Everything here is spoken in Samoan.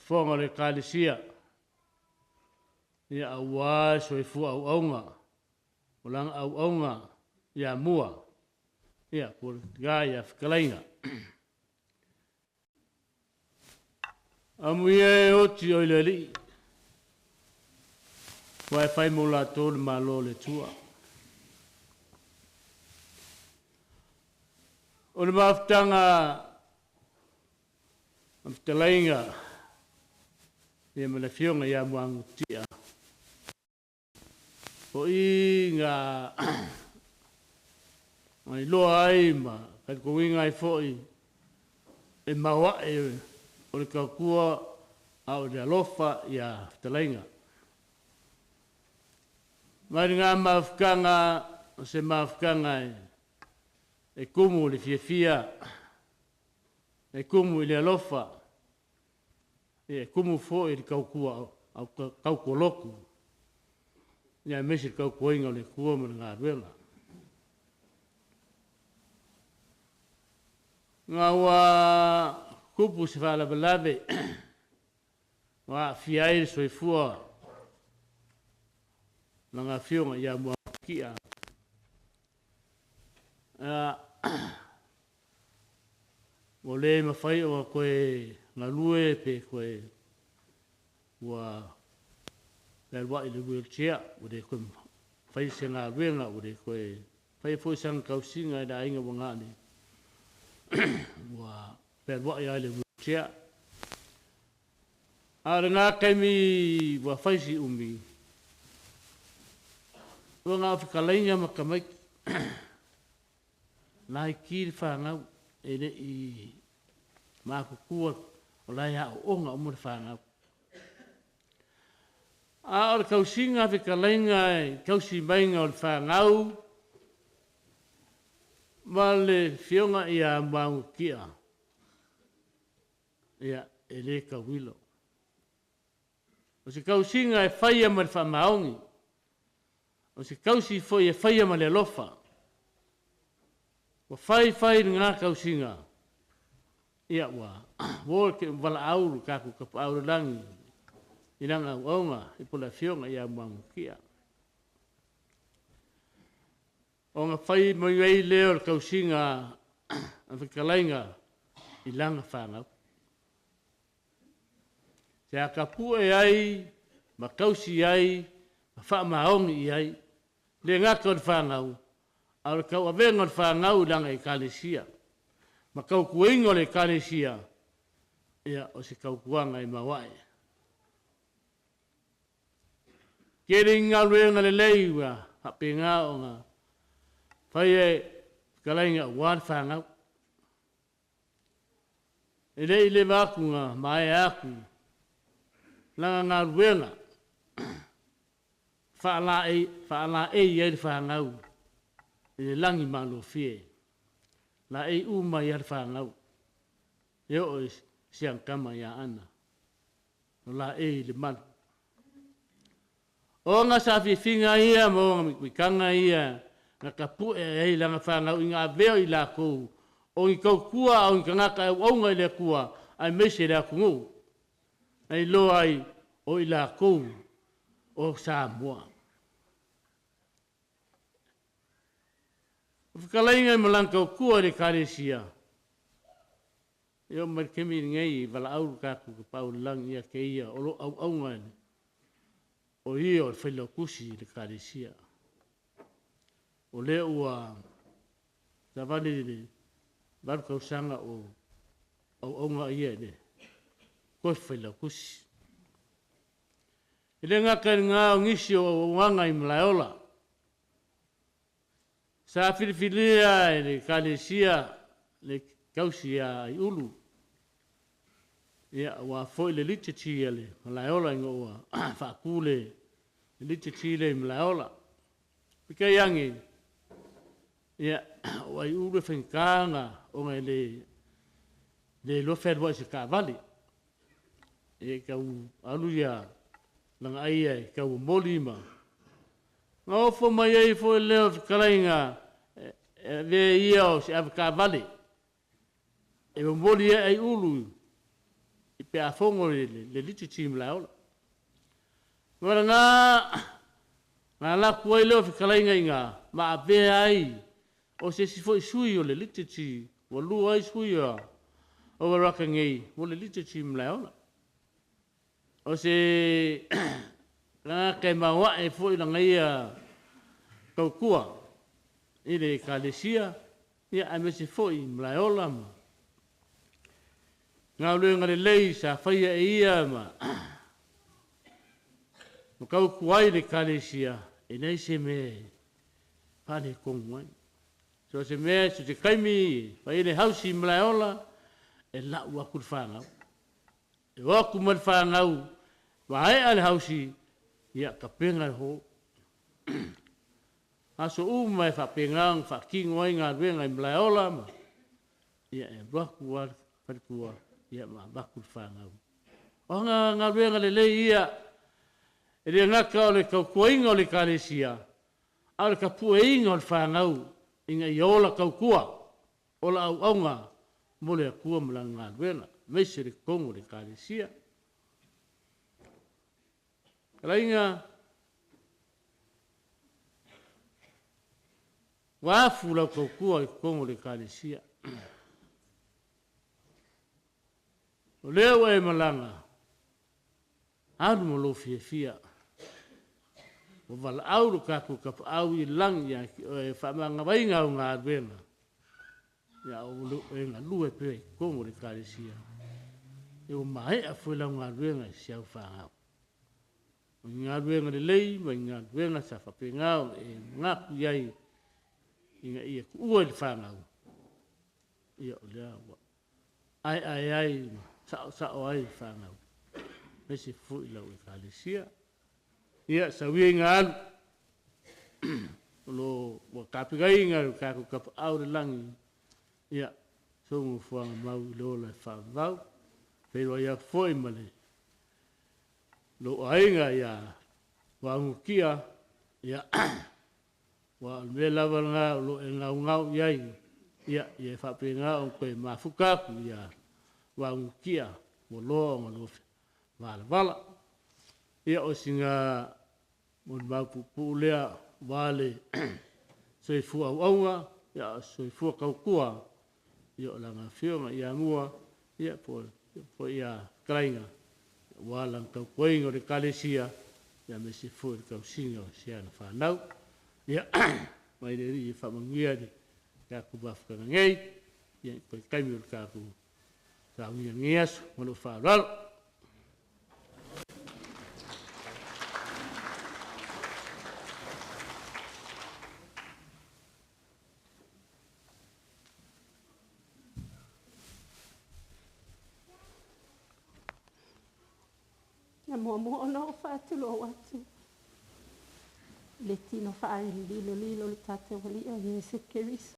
fofoga o le Ekalesia, ia aua le soifua auauna o lana auauna ia mua, ia po o le ia fetalaiga. Amuia e oti o i le Alii, ua e fai mo latou le Malo o le Atua. O le mafutaga ma fetalaiga ia ma le Afioga ia Muagututia, o i na iloa ai ma talitonuina ai foi e maoae o le tautua a o le alofa ia fetalaiga. Mai lena mafutaga o se mafutaga e tumu i le fiafia, e tumu i le alofa, e tumu foi i le tautua tautualotu, aemaise le tautuaina o le Atua ma le galuega. Ma ua tupu se faalavelave ua aafia ai le soifua o lana Afioga ia Muagututia. Ua le mafai ona toe galue pe toe ua fealuai i le wheelchair, ua le toe faia se galuega, ua le toe faia foi sana tausiga i le aiga ua na ua fealuai lava i le wheelchair. A o lena taimi ua fai si umi, ua na o fetalaiga ma tamaiti, laiti le fanau, e le i matutua, o la e aooga uma le fanau. A o le tausiga a fetalaiga i tausi maiga o le fanau ma le Afioga ia Muagututia, ia, e le tauilo. O se tausiga e faia ma le faamaoni, o se tausi foi e faia ma le alofa. Ua fai fai lena tausiga, ia ua ua valaau le tatou Tapaau i le lagi i lana auauna po o le Afioga ia Muagututia. Ona fai mai ai lea o le tausiga a fetalaiga i lana fanau. Se a tapue ai ma tausi ai ma faamaoni i ai, le gata o le fanau, a o le tauavega o le fanau i lana Ekalesia ma tautuaina o le Ekalesia, ia o se tautuaga e maoae. Tele ni galuega lelei ua faapena ona faia e fetalaiga aua le fanau. E le i leva atu na maea atu lana galuega faalaei ai le fanau i le lagi malofie, laei uma ai lava le fanau e oo i si ana tama ia Ana, o laei i le malu. O ona saafiafiga ia ma ona mitamitaga ia na tapue ai lana fanau ina avea i latou o ni tautua a o ni tagata e auauna i le Atua aemaise le atunuu, na iloa ai o i latou o Samoa. O fetalaiga ma lana tautua i le Ekalesia, e oo mai i le taimi lenei, e valaau le tatou Tapaau i le Lagi ia te ia, o lo o auauna o ia o le Failautusi i le Ekalesia. O lea ua savali i le 8 tausaga o auauna ia i le tofi Failautusi. E le gata i lena o nisi o auaunaga i Malaeola, sa filifilia e le Ekalesia le tausi ia Aiulu, ia aua foi le liturgy a le Malaeola ina ua faatu le liturgy lea i Malaeola. Peitai ane, ia, o Aiulu e faigata ona e le iloa fealuai i se taavale. E tau alu ia lana ai e tau momoli ma na ofo mai ai foi lea o fetalaiga e avea ia o se avetaavale e momoli ai Aiulu. Pe a fono le liturgy i Malaeola. Vagana na alu atu ai lea o fetalaiga i ina ma avea ai o se isi foi sui o le liturgy, ua lua ai sui o Veraka nei mo le liturgy i Malaeola. O se tagata e maoae foi lana ia tautua i le Ekalesia, aemaise foi i Malaeola ma galuega lelei sa faia e ia ma tautua ai le Ekalesia, e leai se mea e faaletonu ai. So o se mea, so o se taimi e fai ai le hausi i Malaeola, e lau atu le fanau. E o atu ma le fanau, maea le hausi, ia tapena le hall. O aso uma e faapena ona faatino ai galuega i Malaeola, ia e alu atu lava le faletua ma avatu le fanau. O ana galuega lelei ia, e le gata o le tautuaina o le Ekalesia, a o le tapueina o le fanau ina ia ola tautua, ola auauna mo le Atua ma Lana galuega, aemaise le totonu o le Ekalesia. Fetalaiga, ua afu lau tautua i totonu o le Ekalesia. O lea ua e malaga, alu ma lou fiafia, ua valaau lo tatou Tapaau i le lagi ia te oe e faamagaloina au galuega, a o lo o e galue pea i totonu o le Ekalesia. Ia ua maea foi lau galuega i si au fanau. O ni galuega lelei ma ni galuega sa faapena ona e manatu i ai ina ia tuua i le fanau, ia o lea ua aeae ai ma saosao ai le fanau, aemaise foi lau Ekalesia. Ia sau ia ina alu, o lo o ua tapenaina e lo tatou Tapaau i le lagi sou nofoaga mau i le ola e faavavau. E feiloai atu foi ma lou aiga ia Muagututia, ia aua o le mea lava lena o lo o e naunau i ai, ia e faapena ona toe mafuta atu ia Muagututia ua loa ona lua valavala. Ia o sina molimau puupuu lea aua le soifua auauna, a o le soifua tautua o lana Afioga ia Ua po o le afio ia Fetalaiga aua lana tautuaina o le Ekalesia aemaise foi o le tausiga o si ana fanau. Ia, aumai le Alii e faamanuia i le tatou mafutaga nei i toe taimi o le tatou sauniga i lenei aso. Ma lou faaaloalo. E muamua ona ou faatulou atu i le tino faalilolilo o le tatou Alii o Iesu Keriso.